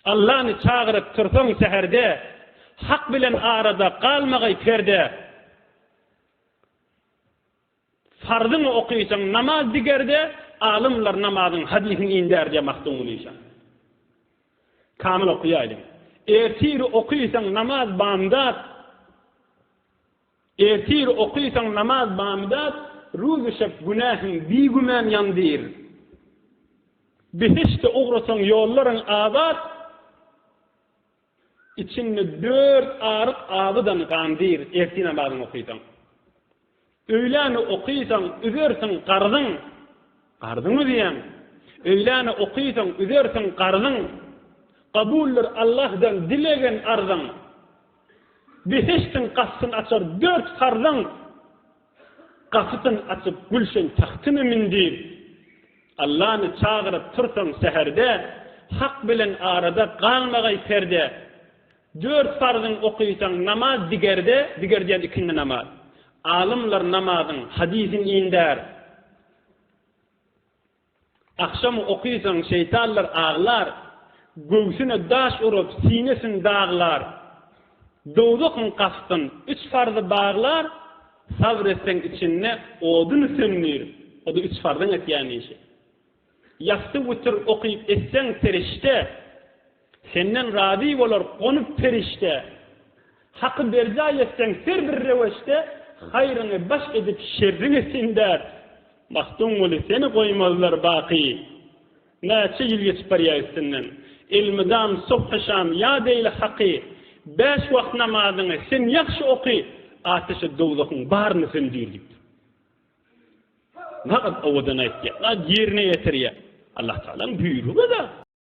Allany çagyryp tursaň säherde, Hak bilen arada galmagaý perde. Farzyňy okysaň namaz digerde, Alymlar namazyň hadysyny indär diýýär Magtymguly işan. Kamyl okaýaýlyň. Ertir okysaň namaz bamdat, Ertir okysaň namaz bamdat, Ruzy-şep günähiň bigümän ýandyr. Behişde ugrasaň ýollaryň abat, Içinde dört aryk abydan gandyr, Ertir namazyňy okysaň. Öýläni okysaň üzersiň garzyň, Garzyň üzýäň. Öýläni okysaň üzersiň garzyň, Kabuldyr Allahdan dilegen arzyň. Behişdiň gapysyn açar dört farzyň, Gapysyn açyp gülşen tagtyna mündir. Allany çagyryp tursaň säherde, Hak bilen arada galmagaý perde. Dört farzyň okysaň namaz digerde, Diger diýen ikindi namaz. Alymlar namazyň hadysyn indär. Agşam okysaň şeýtanlar aglar, Göwsüne daş urup sinesin daglar. Dowzahyň gapysyn üç farzy baglar, Sabr etseň içinde oduny söndür, O-da üç farzyň etýän işi. Ýassy witir okyp etseň serişde, Senden razy bolar gonup perişde. Haky berjaý etseň her bir röwüşde, Haýryňy baş edip şerriňi sindär. Magtymguly seni goýmazlar baky. Näçe ýyl geçip barýar üstünden. Elmydam sobhy-şam ýat eýle Haky. Bäş wagt namazyňy sen ýagşy oky, Ateşi dowzahyň baryny söndür diýipdir. Nagat owadan aýtýar, nagat ýerine ýetirýär. Allah Tagalaň buýrugy-da.